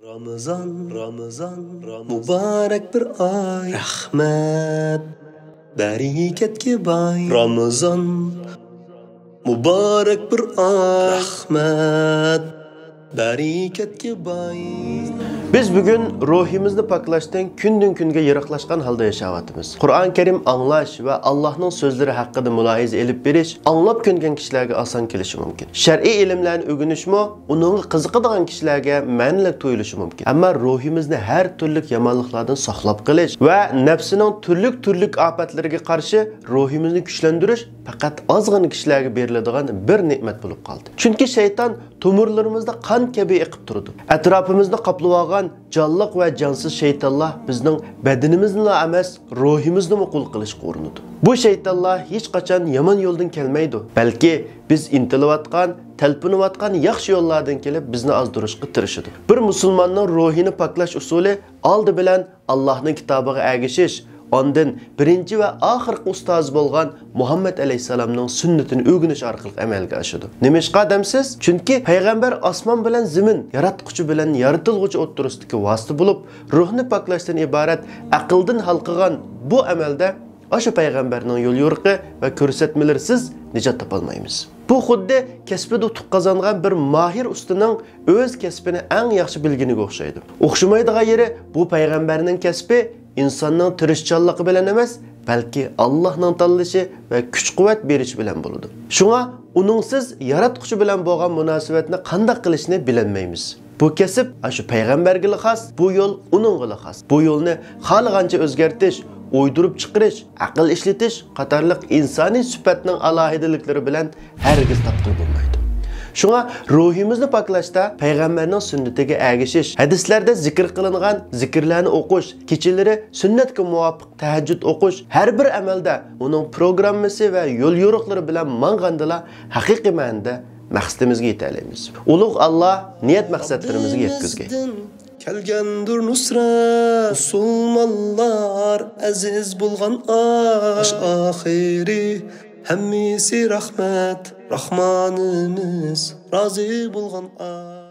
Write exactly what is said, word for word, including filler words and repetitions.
رامىزان، رامىزان، رامىزان، مۇبارەك بىر ئاي. رەھمەت، بەرىكەتكە باي. رامىزان، مۇبارەك بىر ئاي. رەھمەت، بەرىكەتكە باي. بىز بۈگۈن روھىمىزنى پاكلاشتىن كۈندىن-كۈنگە يىراقلاشقان ھالدا ياشاۋاتىمىز. قۇرئان كەرىم ئاڭلاش ۋە ئاللاھنىڭ سۆزلىرى ھەققىدە مۇلاھىزە ئېلىپ بېرىش ئاڭلاپ كۆنگەن كىشىلەرگە ئاسان كېلىشى مۇمكىن. شەرئىي ئىلىملەرنى ئۆگىنىشمۇ ئۇنىڭغا قىزىقىدىغان كىشىلەرگە مەنىلىك تۇيۇلۇشى مۇمكىن. ئەمما روھىمىزنى ھەر تۈرلۈك يامانلىقلاردىن ساقلاپ قېلىش ۋە نەپسىنىڭ تۈرلۈك-تۈرلۈك ئاپەتلىرىگە قارشى روھىمىزنى كۈچلەندۈرۈش پەقەت ئازغىنا كىشىلەرگە بېرىلىدىغان بىر نېمەت بولۇپ قالدى. چۈنكى شەيتان تومۇرلىرىمىزدا قان كەبى ئېقىپ تۇرىدۇ. ئەتراپىمىزنى قاپلىۋالغان جانلىق ۋە جانسىز شەيتانلار بىزنىڭ بەدىنىمىزنىلا ئەمەس، روھىمىزنىمۇ قۇل قىلىشقا ئۇرۇنىدۇ. بۇ شەيتانلار ھېچقاچان يامان يولدىن كەلمەيدۇ، بەلكى بىز ئىنتىلىۋاتقان، تەلپۈنۈۋاتقان ياخشى يوللاردىن كېلىپ، بىزنى ئازدۇرۇشقا تىرىشىدۇ. بىر مۇسۇلماننىڭ روھىنى پاكلاش ئۇسۇلى ئالدى بىلەن ئاللاھنىڭ كىتابىغا ئەگىشىش، ئاندىن بىرىنچى ۋە ئاخىرقى ئۇستازى بولغان مۇھەممەد ئەلەيھىسسالامنىڭ سۈننىتىنى ئۆگىنىش ئارقىلىق ئەمەلگە ئاشىدۇ. نېمىشقا دەمسىز؟ چۈنكى پەيغەمبەر ئاسمان بىلەن زېمىن، ياراتقۇچى بىلەن يارىتىلغۇچى ئوتتۇرىسىدىكى ۋاسىتە بولۇپ، روھنى پاكلاشتىن ئىبارەت ئەقىلدىن ھالقىغان بۇ ئەمەلدە ئاشۇ پەيغەمبەرنىڭ يوليورۇقى ۋە كۆرسەتمىلىرىسىز نىجات تاپالمايمىز. بۇ خۇددى كەسپىدە ئۇتۇق قازانغان بىر ماھىر ئۇستىنىڭ ئۆز كەسپىنى ئەڭ ياخشى بىلگىنىگە ئوخشايدۇ. ئوخشىمايدىغان يېرى، بۇ پەيغەمبەرنىڭ كەسپى ئىنساننىڭ تىرىشچانلىقى بىلەن ئەمەس، بەلكى ئاللاھنىڭ تاللىشى ۋە كۈچ-قۇۋۋەت بېرىشى بىلەن بولىدۇ. شۇڭا ئۇنىڭسىز ياراتقۇچى بىلەن بولغان مۇناسىۋەتنى قانداق قىلىشنى بىلەلمەيمىز. بۇ كەسىپ ئاشۇ پەيغەمبەرگىلا خاس، بۇ يول ئۇنىڭغىلا خاس. بۇ يولنى خالىغانچە ئۆزگەرتىش، ئويدۇرۇپ چىقىرىش، ئەقىل ئىشلىتىش قاتارلىق ئىنسانىي سۈپەتنىڭ ئالاھىدىلىكلىرى بىلەن ھەرگىز تاپقىلى بولمايدۇ. شۇڭا روھىمىزنى پاكلاشتا پەيغەمبەرنىڭ سۈننىتىگە ئەگىشىش، ھەدىسلەردە زىكىر قىلىنغان زىكىرلەرنى ئوقۇش، كېچىلىرى سۈننەتكە مۇۋاپىق تەھەججۇد ئوقۇش، ھەر بىر ئەمەلدە ئۇنىڭ پروگراممىسى ۋە يوليورۇقلىرى بىلەن ماڭغاندىلا، ھەقىقىي مەنىدە مەقسىتىمىزگە يېتەلەيمىز. ئۇلۇغ ئاللا نىيەت مەقسەتلىرىمىزگە يەتكۈزگەي. كەلگەندۇر نۇسرەت، مۇسۇلمانلار ئەزىز بولغان ئاي. باش ئاخىرى ھەممىسى رەھمەت، راھمانىمىز رازى بولغان ئاي.